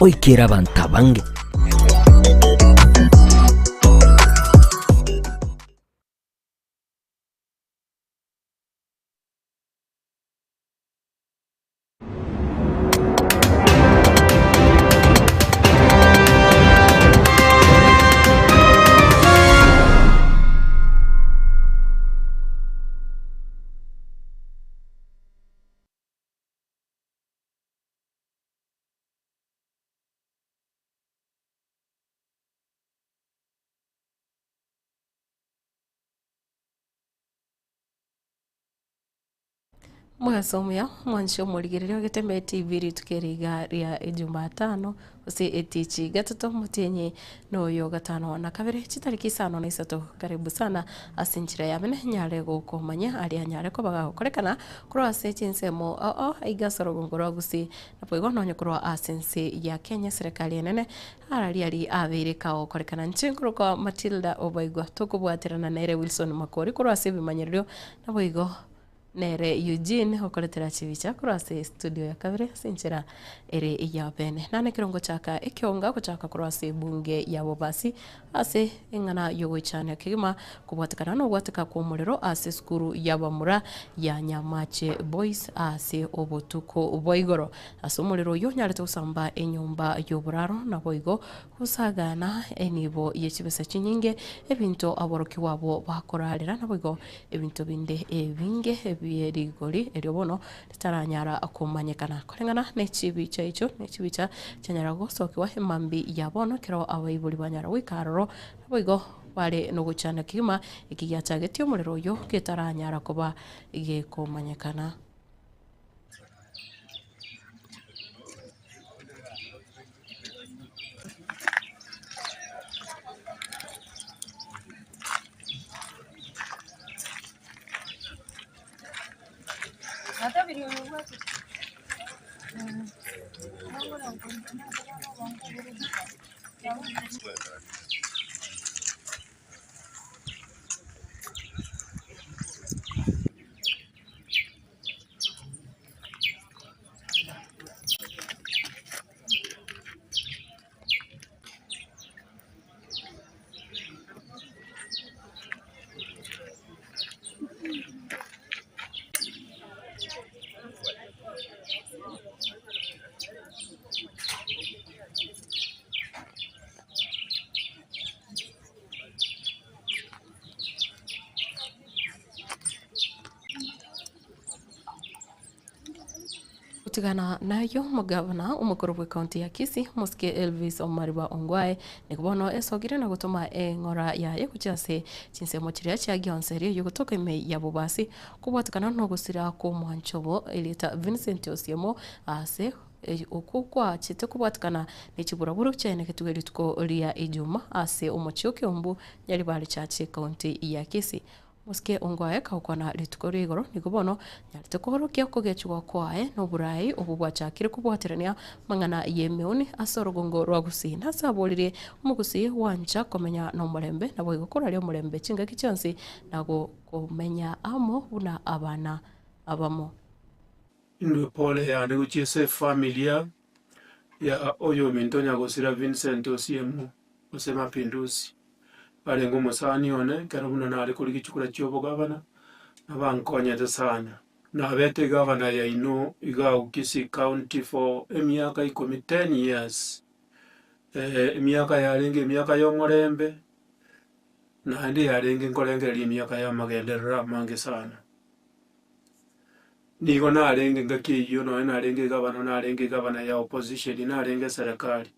Oikere abanto abange. Omogaso omuya, omwanchi omorigereria ogeteme etibi rituko eri iga ria ejumatano gose etichi gatato omotienyi na oyo gatano na kabere chitariki isano na isato karibu sana ase enchera ya bene nyare gokomanya aria anyare koba gagokorekana korwa ase chinsemo ao ao aiga ase orogongo rwa Gusii naboigo nonye korwa ase ense ya Kenya eserekari enene Arari aria abeire kagokorekana inche nkorokwa Matilda Obaigwa tokobwaterana nere Wilson Makori korwa ase ebimanyererio naboigo nere Eugene okoretera chibicha korwa ase estudio ya kabere ase enchera ere ya bene. Nane ekero ngochaka ekionga gochaka korwa ase ebunge ya Bobasi ase eng'ana yogoichania kegima kobwatekana nogwateka kw'omorero ase esukuru y'abamura ya Nyamache Boys ase obotuko bwa igoro. Ase omorero oyio onyarete gosamba enyomba y'oboraro, naboigo gosagaana enibo ye chibesa chinyinge, ebinto aborokigwa abwo bakorarera, naboigo ebinto binde ebinge bie rigori erio bono ritaranyara komanyekana. Koreng'ana ne chibicha echio, ne chibicha chianyara gosokigwa emambia ya bono ekero abaibori banyara goika aroro, naboigo bare nogochanda kegima eki giachagetie omorero oyio getaranyara koba gekomanyekana. Gotigana nayio, omogavana omokoro bw'ecounty ya Kisii, omosike Elvis Omariba Ongwae, nigo bono esogire na gotoma eng'ora yaye gochia ase chinsemo chiria chia Gionse eria eyogotoka ime ya Bobasi, kobwatekana nogosira kw'omwancho obo erieta Vincent Osiemo ase okwo gwachete kobwatekana ne chiburaburu chiaenegetigwe rituko ria Ijumaa ase omochie o Kiambu, Nyaribari Church, Ecounty ya Kisii. Mosike ongwae kagokwana rituko ria igoro, nigo bono nyarete koorokia okogechigwa kwaye na oboraai obwo bwachakire kobwaterania amang'ana y'emeoni ase orogongo rwa Gusii. Nase aboririe omogusii gwancha komenya nomorembe, naboigo koraria omorembe chingaki chionsi na komenya amo buna abana abamo. Indwe pole yane gochia ase efamilia ya oyominto nyagosira Vincent Osiemo gose Mapinduzi. Arenge omosani one ekero buna nare korigia chikura chi'obogavana, nabankonyete sana. Nabete egavana yaino iga agwo Kisii County for emiaka ikomi, ten years. Emiaka yarenge emiaka ya omorembe, naende yarenge nkorengereria emiaka ya amagenderero amange sana. Nigo narenge engaki eyio nonya narenge egavana narenge egavana ya opposition narenge eserekari,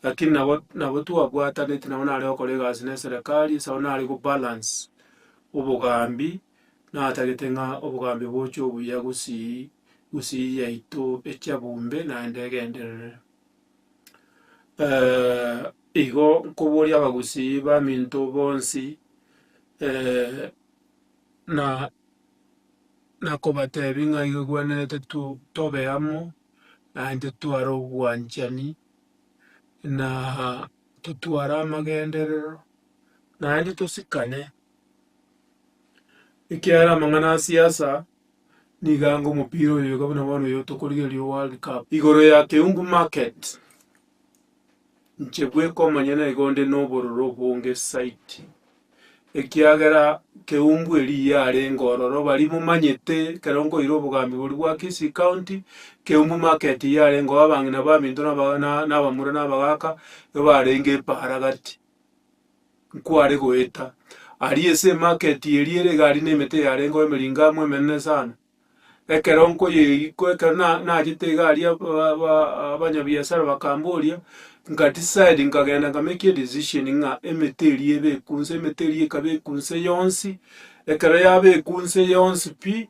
lakini nabo nabo twabwataneti nabo nare gokora egasi na eserekari ase abwo nare go balance obogambi, natagete ng'a obogambi boche obuya gusii gusii yaito echabumbe naende egenderere. Igo nkoboria abagusii baminto bonsi na. Nakobateebia ng'a igo egwenerete tobe amo, naende totware obwanchani, na totware amagenderero, naende tosikane, ekiagera amang'ana a siasa nigo anga omopira oyo iga buna bono oyo tokorigereria o world cup. Igoro ya Keumbu market. Inche bweka omonyene igo onde nobororo obonge saiti, ekiagera keumbu eria yarenge ororo baria momanyete ekero nkoira obogambi boria bwa Kisii County, Keumbu market yarenge oo abang'ina baminto na aba na na abamura na abagaka, igo barenge epaara gati, nkware goeta. Aria ase emarket eria ere iga aria na emete yarenge oo emeringamu emenene sana. Ekero nkoyeikwa ekero na nachete iga aria ba ba abanyabiasara bakamboria, nka decide nkagenda nka make edecision ng'a emete eria ebekwe nse, emete eria ekabekwa nse yonsi, ekero yabekwa nse yonsi pi,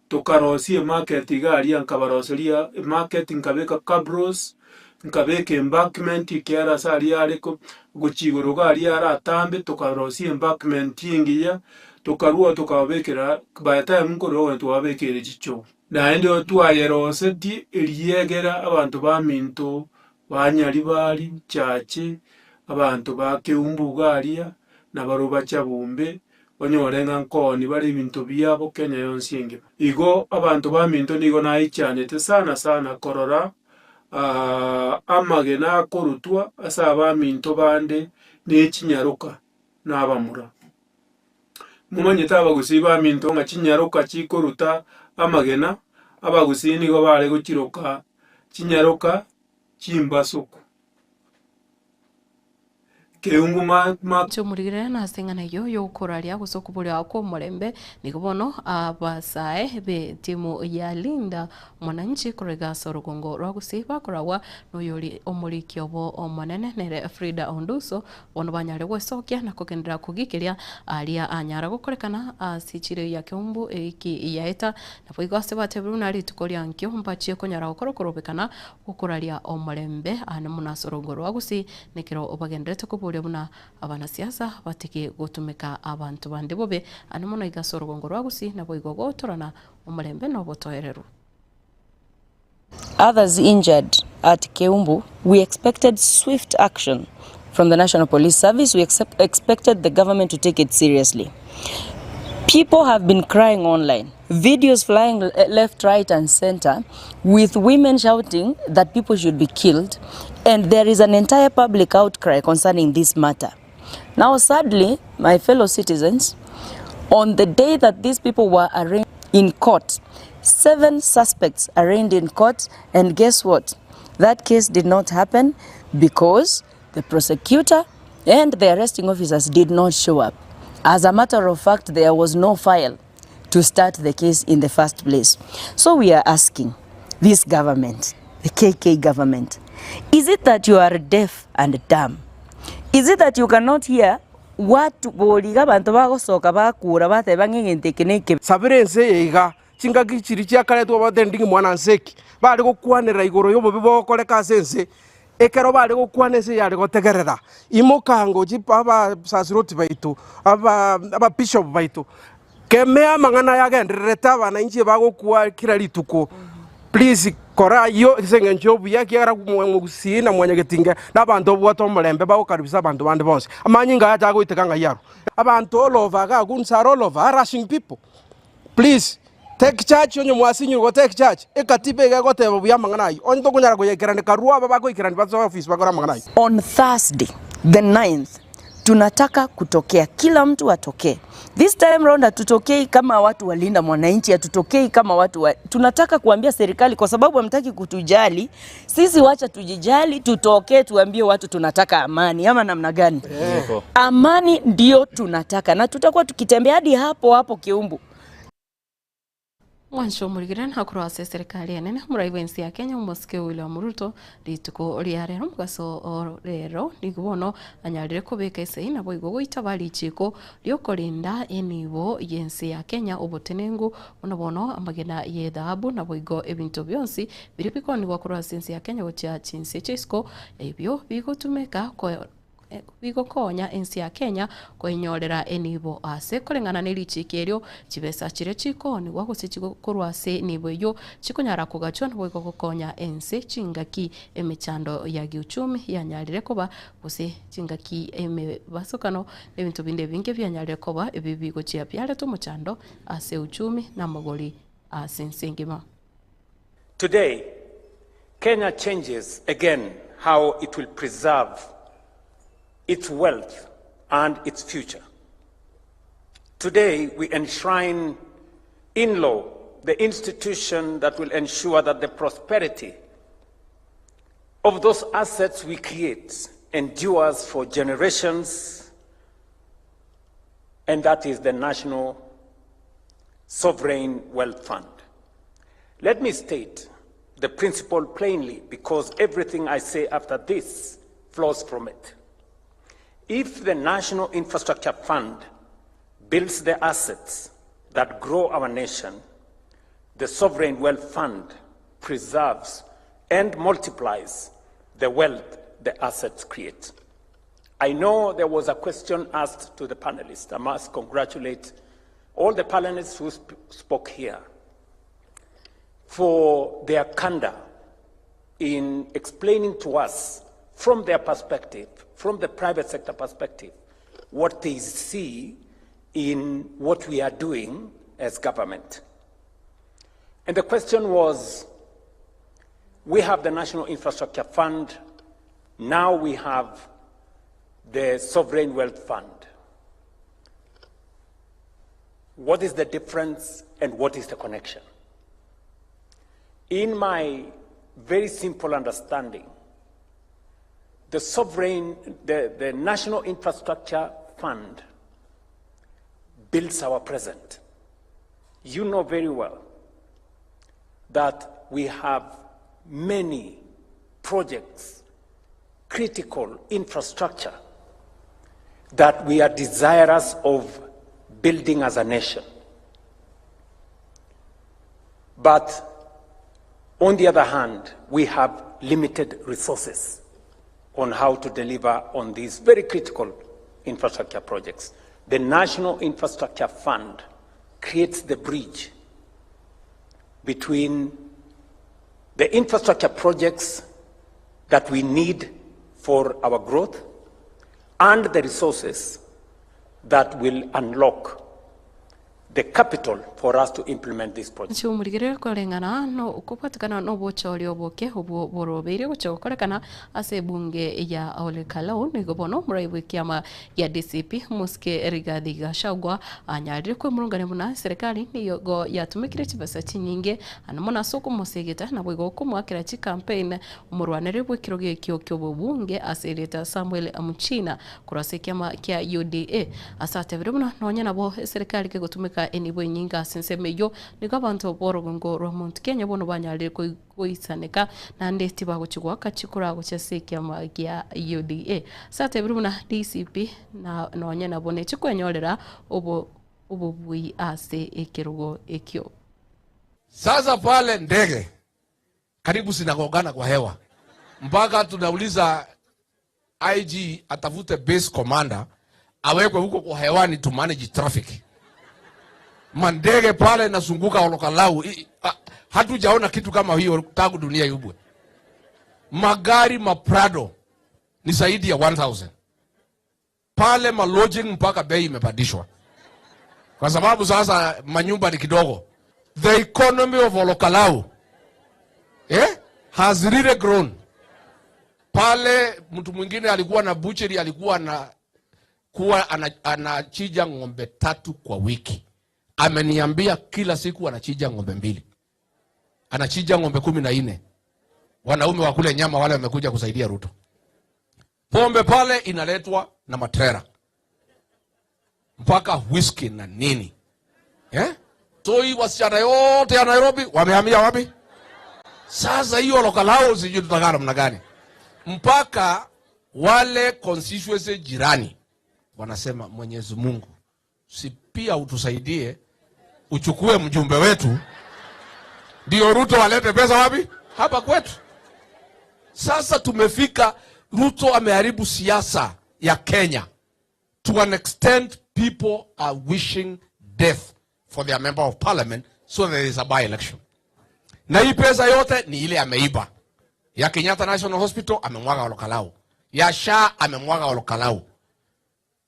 tokarosia emarket iga aria nkabaroseria emarket nkabeka cabros, nkabeka embankment ekiagera ase aria are ko gochia igoro iga aria are atambe, tokarosia embankment engiya. Tokarua tokababekera, by the time nkorua okonyora twababekeire chichoo. Naende twayerosetie eriegera abanto baminto ba Nyaribari, Chache, abanto ba Keumbu iga aria, nabarobwo bacha Bombe, onyore ng'a nkooni bare ebinto biabo Kenya yonsi engima. Igo abanto baminto nigo naichanete sana sana korora amagena akorutwa ase abaminto bande ne chinyaroka na abamura. Momanyete abagusii baminto ng'a chinyaroka chikoruta amagena, abagusii nigo bare gochiroka chinyaroka chimbasuku. Keumbu ma ma. Chomorigere nase eng'ana eyio y'okoraria gose okoboria kw'omorembe, nigo bono abasae b'etimu ya Linda Mwananchi korwa iga ase orogongo rwa Gusii bakoragwa noyori omoriki obo omonene nere Frida Onduso Bono banyare gwesokia na kogenderera kogiikeria aria anyara gokorekana ase chiira ya keumbu eki yaeta. Naboigo ase batebire buna rituko ria nkio mbachie konyara gokora okorobekana gwokoraria omorembe aane mono ase orongo rwa Gusii, nekero bagendererete koboria buna abanasiasa batige gotumeka abanto bande bobe aane mono iga ase orogongo rwa Gusii, naboigo gotorana omorembe na obotoereru. Others injured at Keumbu, we expected swift action from the National Police Service, we expected the government to take it seriously. People have been crying online, videos flying left, right and center with women shouting that people should be killed and there is an entire public outcry concerning this matter. Now sadly, my fellow citizens, on the day that these people were arraigned in court, seven suspects arraigned in court and guess what? That case did not happen because the prosecutor and the arresting officers did not show up. As a matter of fact, there was no file to start the case in the first place. So we are asking this government, the KK government, is it that you are deaf and dumb? Is it that you cannot hear what boriga abanto bagosoka bakura bateba ng'a egento eke nekebe? Sabera ense eye iga, chingaki chiria chiakaretwe obwate nding'i mwana nse eki, bare gokwanera igoro y'obobe bogokoreka ase ense, ekero bare gokwana ense yare gotegerera. Imoka ngochie abasasiroti baito, aba ababishop baito, kemea amang'ana aya agendererete abanainchi bagokwa kera rituko. Please kora ayio ase eng'encho y'obuya ekiagera omogusii na mwanyagetinge na abanto babwate omorembe bagokaribisa abanto bande bonsi. Amanyinga aya acha goiteka ng'ai arwe. Abanto all over iga goons are all over harassing people. Please take charge onye mwasinyirwe go take charge. Ekatiba iga egoteba buya amang'ana ayio. Onye tokonyara koyaikerania karue aba bakoikerania basoe office bakore amang'ana ayio. On Thursday the ninth tunataka kutokea, kila mtu atokee. This time round hatutokei kama watu wa Linda Mwananchi, hatutokei kama watu wa, tunataka kuambia serikali kwa sababu hamtaki kutujali sisi, wacha tujijali, tutokee tuambie watu tunataka amani ama namna gani? Amani ndio tunataka, na tutakuwa tukitembea hadi hapo hapo Kiumbu. Mwancho omorigire nakorwa ase eserekari enene omorai bw'ense ya Kenya omosike William Ruto rituko ria rero omogaso o rero nigo bono anyarire kobeka esegi naboigo goitaba richiko riokorinda enibo y'ense ya Kenya obotenengu buna bono amagena y'ethahabu naboigo ebinto bionsi biria bikonigwa korwa ase ense ya Kenya gochia chinse chia isiko ebio bigotumeka Bigokonya ense ya Kenya koinyorera enibo ase koreng'ana ne richiiko erio, chibesa chiria chikoonigwa gose chigokorwa ase enibo eyio chikonyara kogachwa naboigo gokonya ense chingaki emechando ya giuchumi yanyarire koba gose chingaki emebasokano na ebinto binde ebinge bianyarire koba ebi bigochia biareta omochando ase uchumi na amagori ase ense engima. Today, Kenya changes again how it will preserve its wealth, and its future. Today, we enshrine in law the institution that will ensure that the prosperity of those assets we create endures for generations, and that is the National Sovereign Wealth Fund. Let me state the principle plainly because everything I say after this flows from it. If the National Infrastructure Fund builds the assets that grow our nation, the Sovereign Wealth Fund preserves and multiplies the wealth the assets create. I know there was a question asked to the panelists. I must congratulate all the panelists who spoke here for their candor in explaining to us from their perspective, from the private sector perspective, what they see in what we are doing as government. And the question was, we have the National Infrastructure Fund, now we have the Sovereign Wealth Fund. What is the difference and what is the connection? In my very simple understanding, the National Infrastructure Fund builds our present. You know very well that we have many projects, critical infrastructure that we are desirous of building as a nation. But on the other hand, we have limited resources on how to deliver on these very critical infrastructure projects. The National Infrastructure Fund creates the bridge between the infrastructure projects that we need for our growth and the resources that will unlock the capital for us to implement this project. Nchumurigerere koreng'ana no okobwatekana na obochori oboke obwo borobeire gocha gokorekana ase ebunge ya Ole Kalau nigo bono omorai bw'ekiama gia DCP Mosike Rigathi Gachagua anyarire kwemurungania buna serikali nigo yatumekire chibesa chinyinge ande mono ase okomosegeta naboigo okomoakera chicampaign omorwanere bw'ekerogo ekio kia obobunge ase erieta Samuel Muchina korwa ase ekiama kia UDA ase atebire buna nonya nabo eserikali kegotumeka enibo enyinge ase ensemo eyio nigo abanto b'orogongo rwa Mount Kenya bono banyarire goisaneka naende tibagochi goaka chikura gochia ase ekiama gia UDA. Ase atebire buna DCP na nonya nabo nechikwenyorera obo obobui ase ekerogo ekio. Sasa pale ndege karibu zinagongana kwa hewa, mpaka tunauliza IG atafute base commander awekwe huko kwa hewani to manage traffic. Mandege pale nazunguka Olokalau, hatujaona kitu kama hiyo tangu dunia iubwe. Magari maprado ni zaidi ya 1000 pale, malodging mpaka bei imepandishwa kwa sababu sasa manyumba ni kidogo. The economy of Olokalau has really grown. Pale mtu mwingine alikuwa na butchery, alikuwa na kuwa anachinja ng'ombe tatu kwa wiki. Ameniambia kila siku anachinja ng'ombe mbili, anachinja ng'ombe 14. Wanaume wa kule nyama wale wamekuja kusaidia Ruto. Pombe pale inaletwa na matrera mpaka whisky na nini eh? So hii wasichana yote ya Nairobi wamehamia wapi? Sasa hiyo Olokalau sijui tutakaa namna gani, mpaka wale constituency jirani wanasema Mwenyezi Mungu si pia utusaidie uchukue mjumbe wetu ndio Ruto alete pesa wapi? Hapa kwetu. Sasa tumefika, Ruto ameharibu siasa ya Kenya to an extent people are wishing death for their member of parliament so there is a by election. Na hii pesa yote ni ile ameiba ya Kenyatta National Hospital amemwaga Olokalau, ya SHA amemwaga Olokalau,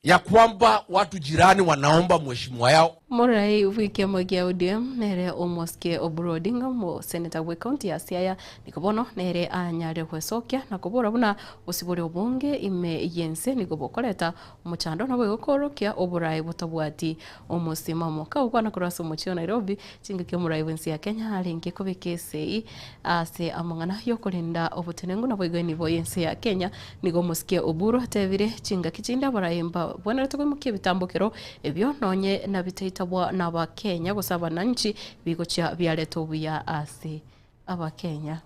Ya kwamba watu jirani wanaomba mheshimiwa yao. Morai bw'ekiama gia ODM nere omosike Oburu Odinga omoseneta bw'ecounty ya Siaya nigo bono nere anyare gwesokia na kobora buna bosibore obonge ime y'ense nigo bokoreta omochando naboigo koorokia oborai botabwati omosimamo. Kagokwana korwa ase omochie o Nairobi chingaki omorai bw'ense ya Kenya arenge kobeka esegi ase amang'ana y'okorenda obotenenku naboigo enibo y'ense ya Kenya Nigo omosike Oburu atebire, Chingaki chinde abarai mbabwenerete koimokia ebitambokero ebio nonye nabitaitabwa n'Abakenya gose abananchi bigochia biareta obuya ase Abakenya.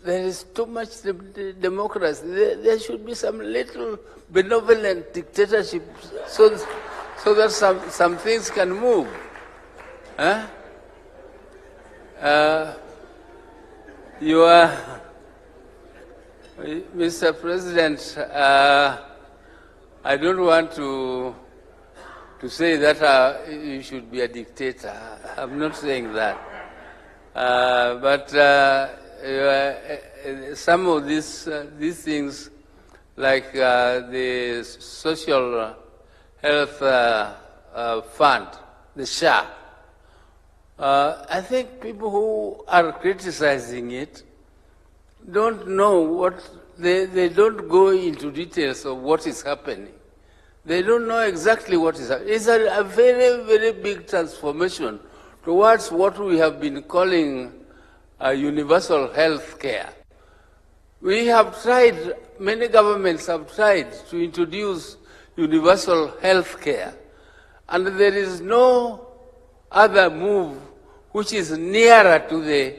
There is too much democracy. There should be some little benevolent dictatorship so that some things can move. Eh? You are, Mr. President, I don't want to say that you should be a dictator. I'm not saying that. But some of these things, like the social health fund, the SHA, I think people who are criticizing it don't know what, they don't go into details of what is happening. They don't know exactly what is happening. It's a very, very big transformation towards what we have been calling universal health care. We have tried, many governments have tried to introduce universal health care, and there is no other move which is nearer to the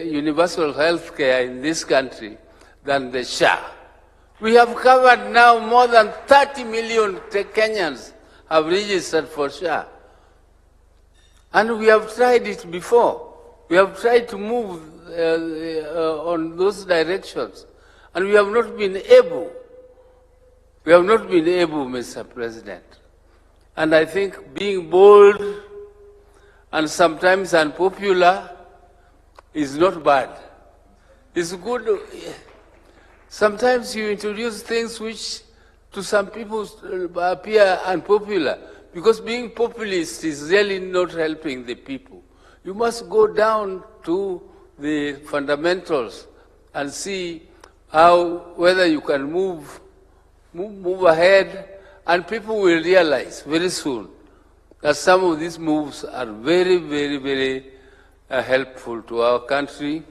universal health care in this country than the SHA. We have covered now more than 30 million Kenyans have registered for SHA. And we have tried it before. We have tried to move on those directions. And we have not been able. We have not been able, Mr. President. And I think being bold and sometimes unpopular is not bad. It's good. Sometimes you introduce things which to some people appear unpopular, because being populist is really not helping the people. You must go down to the fundamentals and see whether you can move ahead, and people will realize very soon that some of these moves are very, very, very helpful to our country.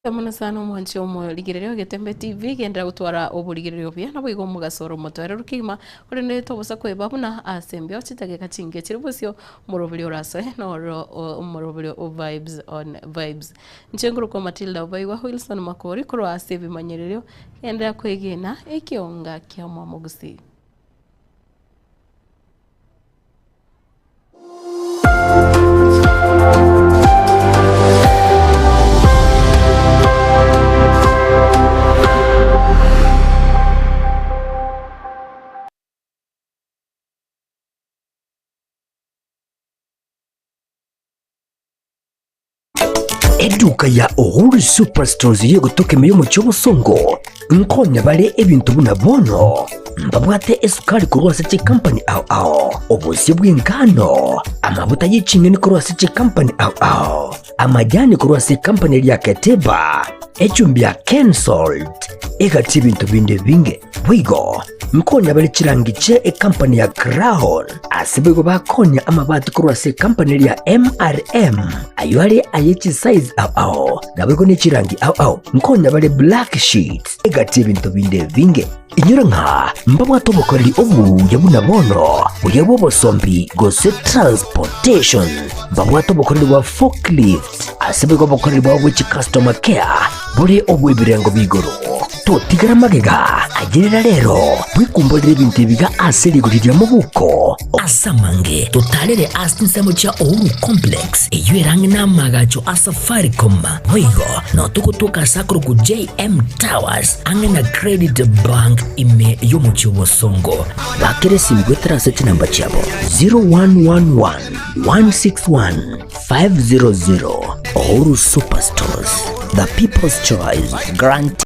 Mono sana omwanchi omorigereria Ogetembe TV gendera gotwara oborigereria obuya naboigo omogaso ore omotoereru kegima korende tobosa kweba buna ase embeo chidageka chinge chire bosio omoroberi orasoe noro omoroberi o Vibes on Vibes. Inche nkorokwa Matilda Obaigwa Wilson Makori korwa ase ebimanyererio gendera kwegena ekionga kia omwamogusii. Eduka ya Uhuru Superstores y'egotoka ime y'omochie obosongo nkonya bare ebinto buna bono mbabwate esukari korwa ase chikampani ao ao, obosie bw'engano, amabuta ye ching'eni korwa ase chikampani ao ao, amajani korwa ase ekampani eria ya Keteba, echumbi ya Kensalt, egati ebinto binde ebinge. Boigo nkonya bare chirangi chie ekampani ya Crown, ase boigo bakonya amabati korwa ase ekampani eria ya MRM, ayio are aye chisize ao ao, naboigo ne chirangi ao ao. Nkonya bare black sheets, egati ebinto binde ebinge. Inyora ng'a mbabwate obokoreri obuya buna bono, buya bw'obosombi gose transportation. Mbabwate obokoreri bwa forklift, ase boigo obokoreri bwabo bwe chicustomer care bore obw'ebirengo b'igoro. Totigara magega, ayerera rero, bwekumborere ebinto ebiga ase rigori ria mobuko. Ase amange, totarere ase chinsemo chia Uhuru Complex, eyio ere ang'e n'amaagacho a Safaricom. Boigo notogotoka ase akorokwa JM Towers, ang'e na Credit Bank ime y'omochie o Bosongo. Bakera esimi goetera ase chinamba chiabo 0111 161 500. Uhuru Superstores, the people's choice. Guarantee.